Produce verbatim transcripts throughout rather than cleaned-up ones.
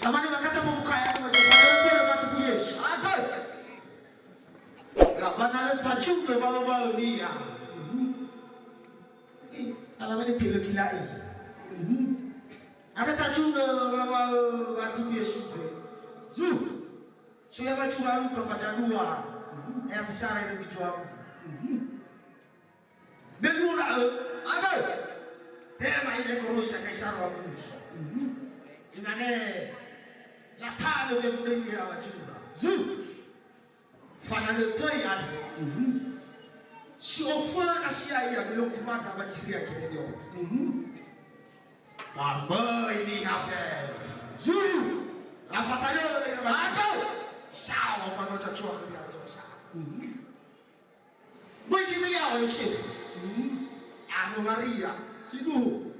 Lamane makata pembukaan, ba na lö tölu watu Yesu. Aduh. Ba na lö tajunö baö-baö nia. Mhm. Eh, alamane telo kilai. Mhm. Ada tajunö baö-baö watu Yesu. Zu. Suya baju lalu ke faja dua. Mhm. Eh, ati sara itu dijual. Mhm. Beru da'ö, aduh! Tema ile goroisa Kaisaro Augustus. Mhm. Imane, latanö wewude niha wajura. Zu! Fananö töi andre. Mhm. Si oföna siaia, me lo kumandra ba ziria Gedeon. Mhm. Ba möi niha fefu. Zu! Lafatanö ira ba, aduh! Sawa ba no cacua ke dia tosa. Mhm. Möi geme ya'o Yosefu. Mhm. Ano Maria. Siduhu.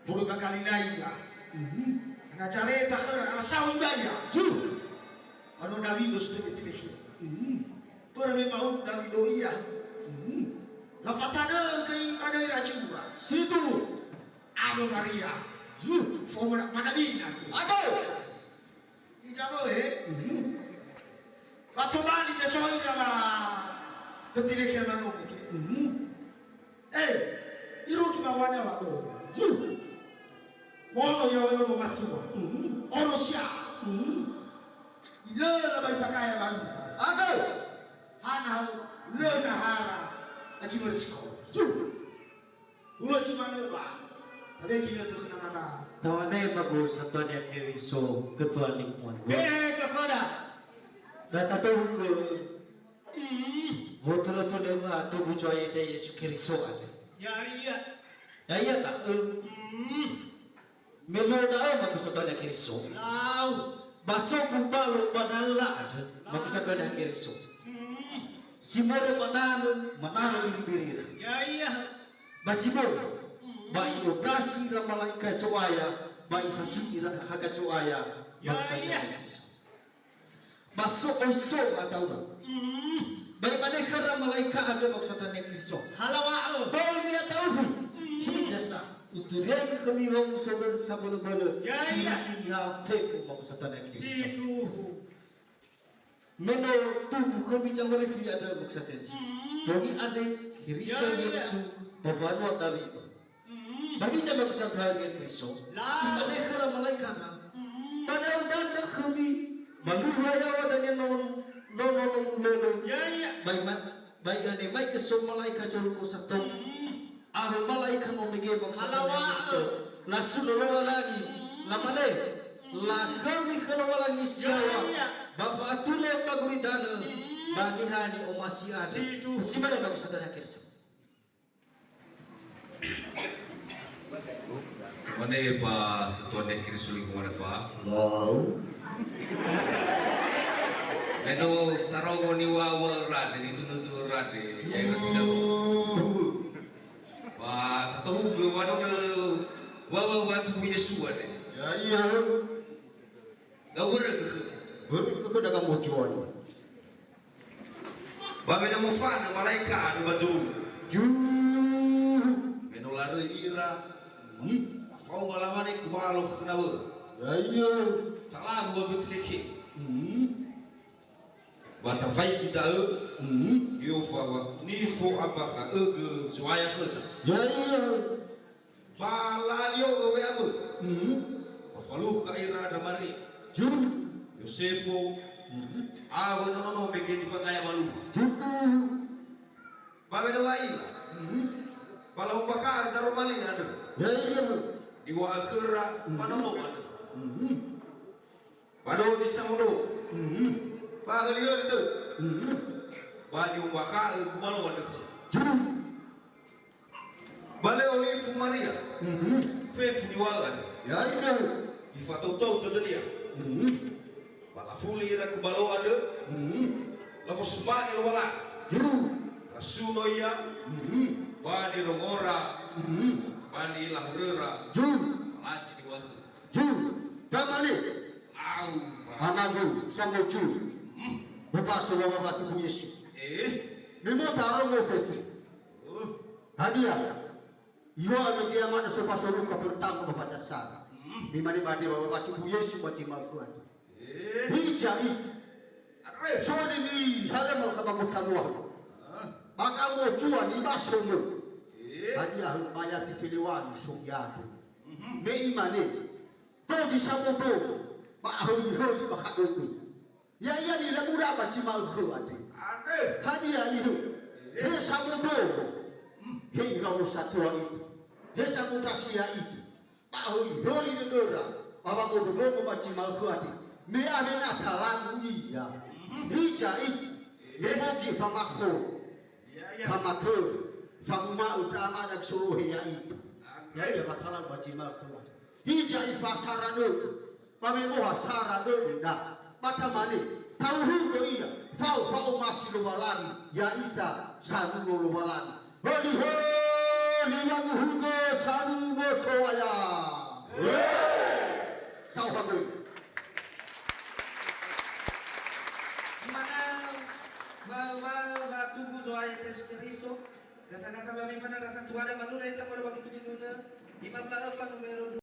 Moroi ba Galilaia. Mhm. Nazareta khöra, asau ibaya. Zu. Ano Dawido si töi Betlehem. Mhm. Börö me ma'udu Dawido ia. Mhm. Lafatanö göi ba döi rajura. Siduhu. Ano Maria. Zu. Fomana manawina. Aduh. Ijamö, he? Mhm. Ba tobali me so ira ba Betlehem ano mege. Mhm. Eh, irugi ba wana wa do. Zu. Ono ya ono matua. Mhm. Ono sia. Mhm. Ilö la bai fakaya balu. Aduh. Hana lö nahara. Aji mö siko. Zu. Ulo si manö ba. Tabe gina tu kena mata. Tawane bagus satuan ya Keriso, ketua lingkungan. Eh, kepada. Data tahu ke. Hmm. Betul-betul ba tubuh cua yete Yesu Keriso aja. Ya, iya. Ya, iya, tak? Hmm. Me luo da'ö makusatania Keriso. Lau. Ba so gubalo ba nala andrö makusatania Keriso. Hmm. Si moroi ba danö, manara biri-birira. Ya, iya. Ba si moroi, hmm, ba i'obrasi ira mala'ika Zo'aya, ba ifasugi ira haga Zo'aya, ya, makusatania, iya, Keriso. Ba so oi so ba taura. Mm. Ba imane khöra mala'ika andrö makusatania Keriso. Halawa'ö. Böi mi'ata'ufi. Mm. Hewisa sa, uturiaigö khömi wa'omuso dödö sabölö-bölö, ya, si, iya, niha fefu makusatania Keriso. Siduhu. Me no tumbu khömi Zangorifi andrö makusatania Keriso. Mm. Bongi andre Keriso, ya, iya, Yesu, ba mbanua Dawido. Mm. Ba hiza makusatania Keriso. Lau. Imane khöra mala'ikana. Mm. Ba da'ö dandrö khömi, ba luha yaŵa dania no, no, no, no mulölö. Ya, ya. Ba ima-, ba i'anema'igö so mala'ika zorugo sato. Mm. Awö mala'ika no mege makusatania Keriso. Halawa'ö. Lasuno Lowalangi. Mm. Lamane, mm, lakhömi khö Lowalangi si yaŵa. Ya, ya. Ba fa'atulö ba gulidanö. Mm. Ba niha ni'omasi andrö. Siduhu. Si mane makusatania Keriso. Mane ba satuan Keriso lingkungan fa. Lau. Me no tarongo niŵa'ö rade, nitunu-tunu rade, ya, ya, sudah. Ba tatohugö wa no wa, wa, wa tubuh Yesu ade. Ya, iya. Lau börö khö. Börö khö daga mocuan. Ba me no mofanö mala'ika andrö ba zorugo. Ju. Me no laröi ira. Hmm. Faoma lamane kubalo khö nawö. Ya, iya. Talau ba Betlehem. Hmm. Ba tafaigi da'ö. Hmm. Nifoa-, nifo'ambakha'ögö Zo'aya khöda. Ya, iya. Ba la'alio'ö we'amö. Mhm. Ba falukha ira ndra Maria. Ju. Yosefo. Mhm. Awö nono-nono mege nifangaya ba luha. Ju. Ba me no la'ila. Mhm. Ba la'ombakha'ö daroma li andrö. Ya, iya. Niŵa'ö khöra, mhm, ba nono andrö. Mhm. Ba dozi samodo. Mhm. Ba höli-höli tö. Mhm. Ba ni'ombakha'ö gubalo andrö khöra. Ju. Ba lö olifu Maria. Mhm. Fefu niŵa'ö andrö. Ya, iya. Ifatoutouto dölia. Mhm. Ba lafuli ira gubalo andrö. Mhm. Lafosuma'ö Lowalangi. Ju. Lasuno ia. Mhm. Ba nirongora. Mhm. Ba nilahöröra. Ju. Lazi niŵa'ö khöra. Ju, tamane. Au. Amagu, sangoju. Hmm. Bapa so wawa watu bu Yesu. Eh. Me mo tarongo fefu. Oh. Hadia? Iŵa'ö mege amana so pasoruka pertama ba faca sara. Hmm. Me imane ba da'e wa, wa tibu Yesu ba zi ma'ökhö andre. Eh. Hiza'i. Andre. So ne nihalö ma khaba gotaluahu. Ah. Ba gamo zua ni ba somö. Eh. Hadia hö ba ya tifelewani so ya'ato. Mhm. Me imane, dozi samondrongo, ba ahölihöli ba khadödö. Ya'ia nilamura ba zi ma'ökhö andre. Andre. Hadia ihö? Eh. He samondrongo. Hmm. He irawo satua itu. He samodasia itu. Ba ahölihöli dödöra. Ba wamondrongo ba zi ma'ökhö andre. Me awena talagu ia. Hmm. Hiza'i. Eh. Me bogi famakhö. Ya, ya. Famatörö. Famuma'ö ndra amada solohe ya'ita. Andre. Ya'ia ba talagu ba zi ma'ökhö andre. Hiza'i fasara dödö. Ba me moha sara dödö ndra. Ba tamane, tahuhugö ia, fao fa'omasi Lowalangi, ya'ita saluno Lowalangi. Hölihöli wanguhugö saluno So'aya. Saohagöi. Simana wa, wa, wa tugu Zo'aya Yesu Keriso, gasa-gasa ba mifana rasa tuada manura ita mora ba buku cinuna, lima belas numero